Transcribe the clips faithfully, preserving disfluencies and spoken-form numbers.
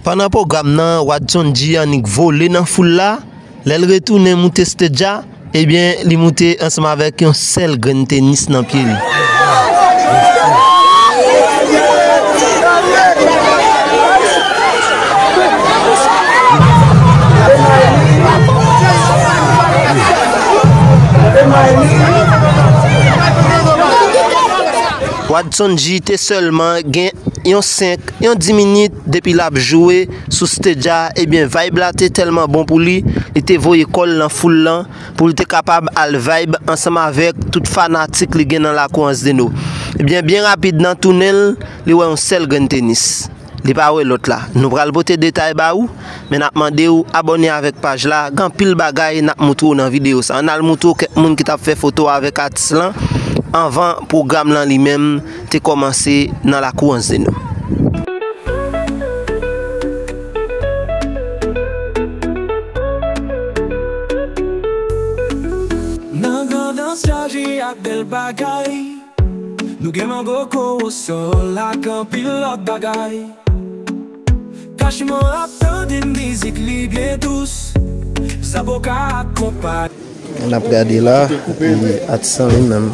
Pandan pwogram nan, Wadson G annik vole nan foul la. Lè l retounen moute stage a, ebyen, li moute ansanm avèk yon sèl grenn tenis nan pye li. Wadson G te sèlman gen yon senk, yon dis minit depi l ap jwe sou stage a, ebyen, vibe la te tèlman bon pou li, li te voye kò l nan foul lan pou l te kapab al vibe ansanm avèk tout fanatik li gen nan lakou Anse des Naux. Ebyen, byen rapid nan tounen l, li wè yon sèl grenn tenis. Li pa wè lòt la. Nou pral pote detay ba ou, men n ap mande w abòne avèk paj la, gen anpil bagay n ap moutre w nan videyo sa. Ann al moutre w kèk moun ki t ap fè foto avèk atis lan anvan pwogram lan li menm te kòmanse nan lakou Anse des Naux. Nan Grandans chaje ak bèl bagay. Nou gen mango, kowosòl ak anpil lòt bagay. Kachman ap tande mizik li byen dous. Zaboka akonpay. N ap gade la, e, atis lan li menm.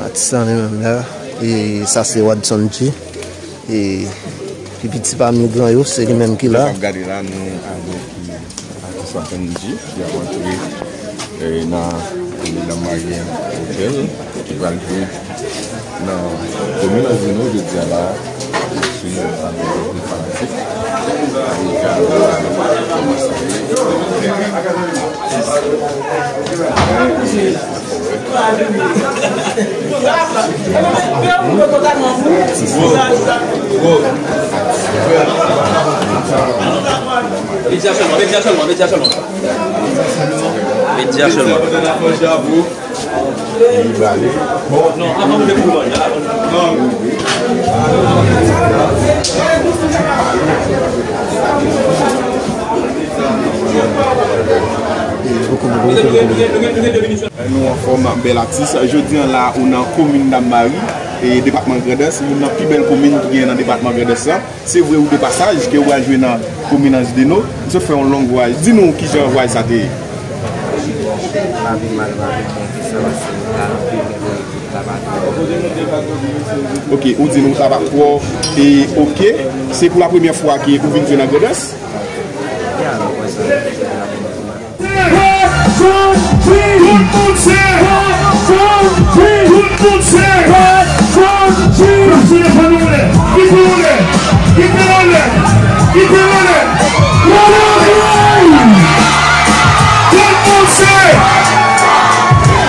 Atis lan li menm la. E sa se Wadson G. E pi piti pami gran yo, se li menm ki la. N ap gade la, nou avèk, e, atis Wadson G, ki ap antre, e, nan Medam Marye Hôtel, ki pral jwe nan komin Anse des Naux jodi a la. Sou nou avèk anpil fanatik. E gade la, kòman sa ye. Medya sèlman, medya sèlman, medya sèlman. Medya sèlman. Nou anfòm, bèl atis. Jodi a la, ou nan komin Dam Mari, e depatman Grandans, youn nan pi bèl komin ki genyen nan depatman Grandans lan. Se vre, ou de pasaj, ke ou al jwe nan komin Anse des Naux. M sot fè yon long vwayaj. Di nou kijan vwayaj sa te ye. Pa pi mal, pa pi bon, ki sa pase, la anpil, men bon, la pa twò. Ok, ou di nou la pa twò, e ok. Se pou la premyè fwa ke ou vin jwe nan Grandans? Ya, nou wè sa. Tout moun se! Tout moun se! Tout moun se! Kite l anlè! Kite l anlè! Kite l anlè! Tout moun se!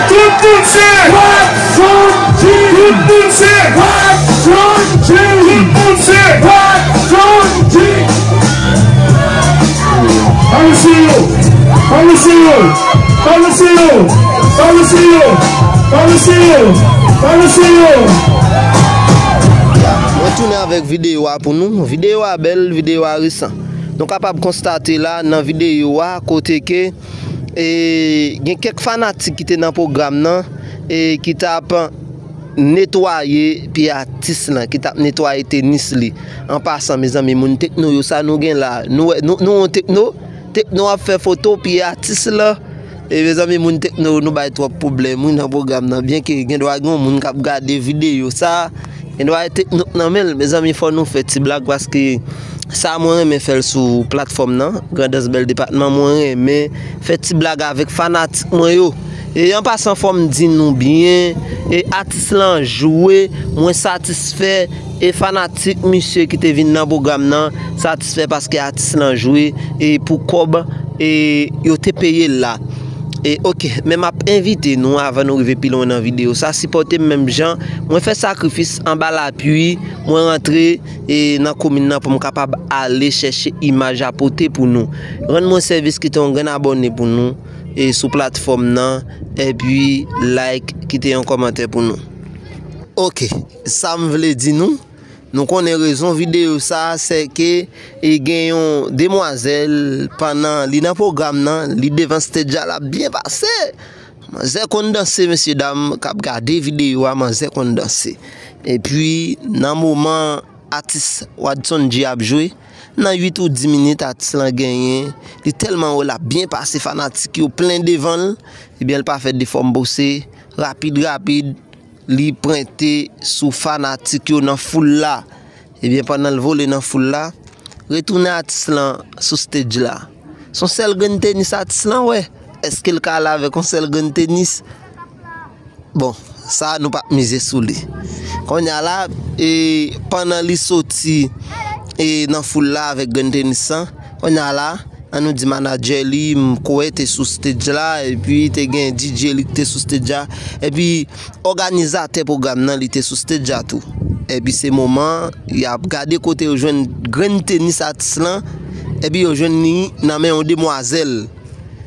Tout moun se! Tout moun se! Tout moun se! Pa lese yo! Pa lese yo! Pa lese yo! Pa lese yo! Pa lese yo! Pa lese yo! Mwen tounen avèk videyo a pou nou. Videyo a bèl, videyo a resan. Nou kapab konstate la nan videyo a kote ke, e, gen kèk fanatik ki te nan pwogram nan, e, ki t ap netwaye pye atis lan, ki t ap netwaye tenis li. An pasan, mezanmi, moun Tekno yo, sa nou gen la? Nou wè, nou, nou wè yon Tekno, Tekno ap fè foto pye atis lan. E, mezanmi, moun Tekno yo, nou bay twòp pwoblèm, wi, nan pwogram nan. Byenke gen dwa gen yon moun k ap gade videyo sa, gen dwa e Tekno k nan men l. Mezanmi, fò nou fè ti blag, paske sa mwen renmen fè l sou platfòm nan, Grandans Bèl Depatman, mwen renmen fè ti blag avèk fanatik mwen yo. E an pasan, fò m di nou byen, e atis lan jwe, mwen satisfè, e fanatik misye ki te vin nan pwogram nan satisfè paske atis lan jwe, e pou kòb, e yo te peye l la. E ok, men m ap envite nou, avan nou rive pi lwen nan videyo sa, sipòte m menm jan mwen fè sakrifis anba lapli, mwen rantre, e nan komin nan pou m kapab ale chèche imaj a pote pou nou. Rann mwen sèvis, kite yon grenn abòne pou nou, e sou platfòm nan, epi like, kite yon kòmantè pou nou. Ok, sa m vle di nou, nou konnen rezon videyo sa, se ke, e, gen yon demwazèl, pandan li nan pwogram nan, li devan stage a, l ap byen pase. Manzè konn danse, mesye dam k ap gade videyo a, manzè konn danse. Epi, nan moman atis Wadson G ap jwe. Nan uit ou dis minit, atis lan genyen. Li tèlman wè l ap byen pase, fanatik yo plen devan l. Ebyen, l pa fè de fòm pose. Rapid, rapid, li pwente sou fanatik yo nan foul la. Ebyen, pandan l vole nan foul la, retounen atis lan sou stage la. Se yon sèl grenn tenis atis lan wè. Èske l ka ale avèk yon sèl grenn tenis? Bon, sa nou p ap mize sou li. Kounye a la, e, pandan li soti, e, nan foul la avèk grenn tenis lan, kounye a la, an nou di manadjè li, m kwè te sou stage la, epi te gen D J li ki te sou stage la, epi òganizatè pwogram nan li te sou stage la tou. Epi se moman, y ap gade kote yo jwenn grenn tenis atis lan, epi yo jwenn li nan men yon demwazèl.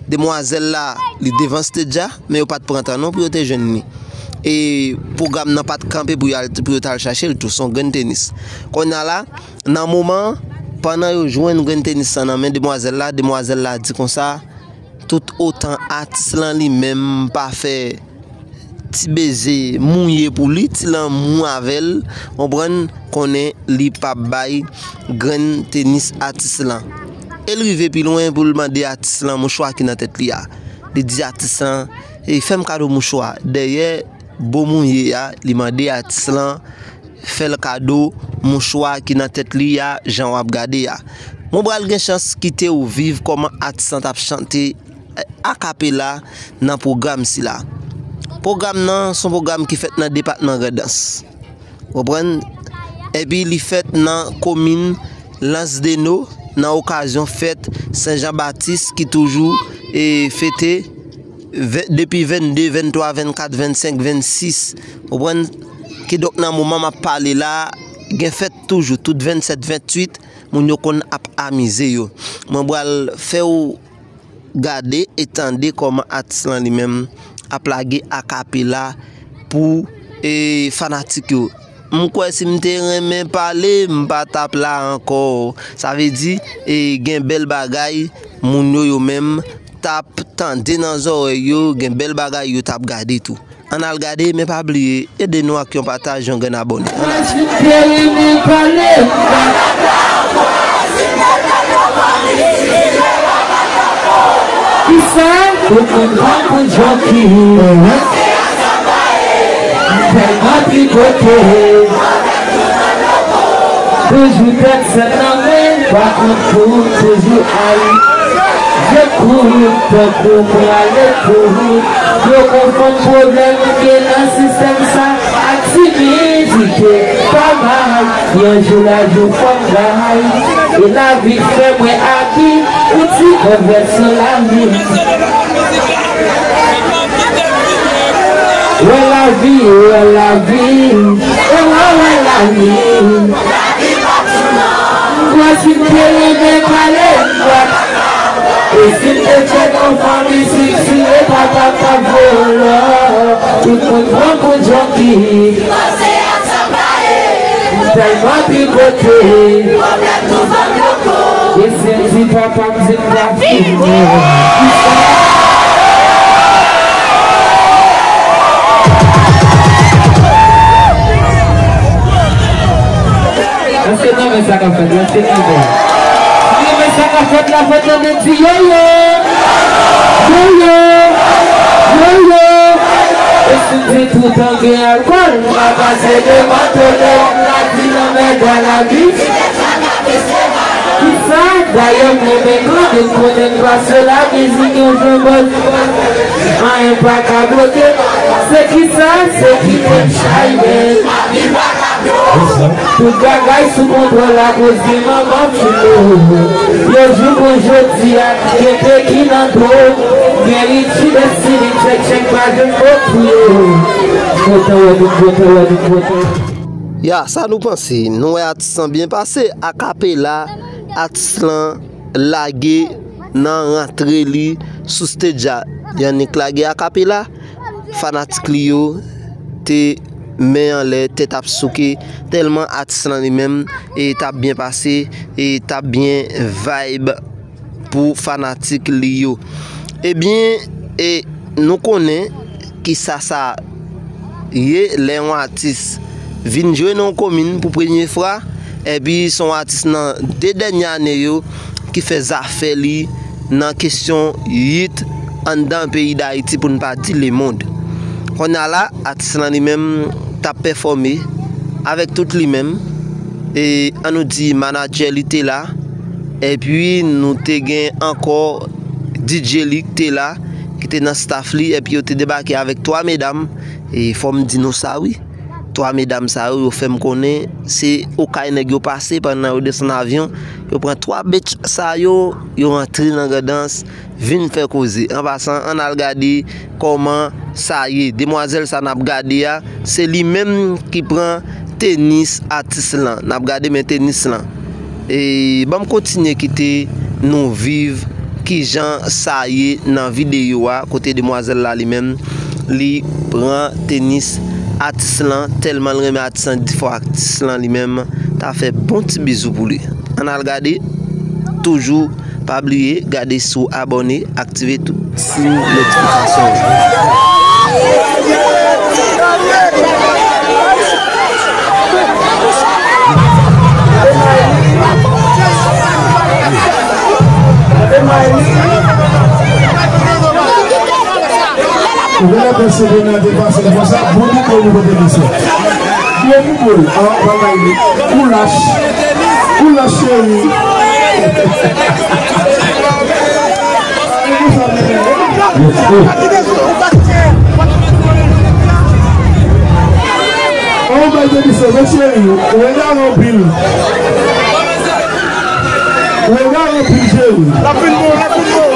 Demwazèl la, li devan stage la, men yo pa t pran tan non pou yo te jwenn li. E pwogram nan pa t kanpe pou y al, pou yo t al chache l tou, se yon grenn tenis. Kounye a la, nan moman, pandan yo jwenn grenn tenis lan nan men demwazèl la, demwazèl la di konsa, tout otan atis lan li menm pa fè ti beze mouye pou li, ti lanmou avè l, konprann, konnen li p ap bay grenn tenis atis lan. E l rive pi lwen pou l mande atis lan mouchwa ki nan tèt li a. Li di atis lan, e, fè m kado mouchwa. Dèyè bo mouye a, li mande atis lan fè l kado mouchwa ki nan tèt li a, jan w ap gade a. Mwen pral gen chans kite w viv kòman atis lan t ap chante akapela nan pwogram sila. Pwogram nan se yon pwogram ki fèt nan depatman Grandans. Konprann? Epi li fèt nan komin Lansdeno nan okazyon fèt Sen Jan Batis ki toujou, e, fete ven-, depi vennde, venntwa, vennkat, vennsenk, vennsis. Konprann? Kidonk nan moman m ap pale la, gen fèt toujou, tout vennsèt, venntuit, moun yo konn ap amize yo. Mwen pral fè w gade e tande kòman atis lan li menm ap lage akapela pou, e, fanatik yo. M kwè si m te renmen pale, m pa t ap la ankò. Sa vle di, e, gen bèl bagay, moun yo, yo menm, t ap tande nan zòrèy yo, gen bèl bagay yo t ap gade tou. Ann al gade, men pa bliye, ede nou ak yon pataj, yon grenn abòne. Ann al. Mwen te renmen pale. Kisa? Tout moun pran pou Djonki. M tèlman tripote. Toujou tèt sèt nan men, pa kont pou toujou al. Je kouri tankou mwen ale kouri. Yo konfonn pwoblèm ke nan sistèm sa ak timidite. Pa mal, yon jou la jou fò m bay. E lavi fè mwen aki, yon ti konvèsyon lavi. Wè lavi, wè lavi, e wè, wè lavi. Mwen si m te renmen pale, m pa t ap. E si m te fèt yon fanmi siksire, papa t ap volo. Tout moun pran pou Djonki. M tèlman tripote. E si m di papa m di m pa fini. Èske nou renmen sa k ap fèt la? Èske nou renmen? Si nou renmen sa k ap fèt la, fò n tande ti yo yo. Yo yo. Yo yo. E si m di toutan gen alkòl, m a pase devan tolè, m la di lanmèd a lavi. Kisa? Dayè m renmen grande, m konnen m pa sou la mizik yon jan bòz. Anyen pa ka bloke. Se kisa? Se kite m chay men. Tout bagay sou kontwòl akoz de manman filo. Yo jou kon jodi a, gen te ki nan do. Gen Richie Destiny, tchèk tchèk pa jwenn mo pou yo. Kontan wè nou, kontan wè nou, kontan. Ya, sa nou panse? Nou wè atis lan byen pase. Akapela, atis lan lage nan rantre li sou stage a. Yannick lage akapela, fanatik li yo te men anlè, tèt ap souke, tèlman atis lan li menm, e t ap byen pase, e t ap byen vibe pou fanatik li yo. Ebyen, e nou konnen kisa sa ye lè yon atis vin jwe nan yon komin pou premye fwa, Epi se yon atis nan de dènye ane yo ki fè zafè li nan kesyon yit anndan peyi Dayiti, pou n pa di lemonn. Kounye a la, atis lan li menm t ap pèfòme avèk tout li menm. E ann nou di manadjè li te la. Epi nou te gen ankò D J li ki te la, ki te nan staff li, epi yo te debake avèk twa medam. E fò m di nou sa wi. Twa medam sa yo, yo fè m konnen se okay nèg yo pase pandan yo desann avyon. Yo pran twa bitch sa yo, yo rantre nan Grandans, vin fè koze. An pasan, ann al gade kòman sa ye. Demwazèl sa n ap gade a, se li menm ki pran tenis atis lan. N ap gade men tenis lan. E ban m kontinye kite nou viv kijan sa ye nan videyo a, kote demwazèl la li menm, li pran tenis atis lan, tèlman l renmen atis lan, di fò atis lan li menm ta fè bon ti bizou pou li. Ann al gade, toujou pa bliye gade si w abòne, aktive tou siy notifikasyon an. Ou genlè panse Bernard te fasil konsa, bon bout nou pote misye. Gwo boubou l, an, pa bay li. Ou lach. Ou lach, cheri. An, bay de misye, men cheri, ou egare anpil. Ou egare anpil, cheri. L ap vin bon, l ap vin bon.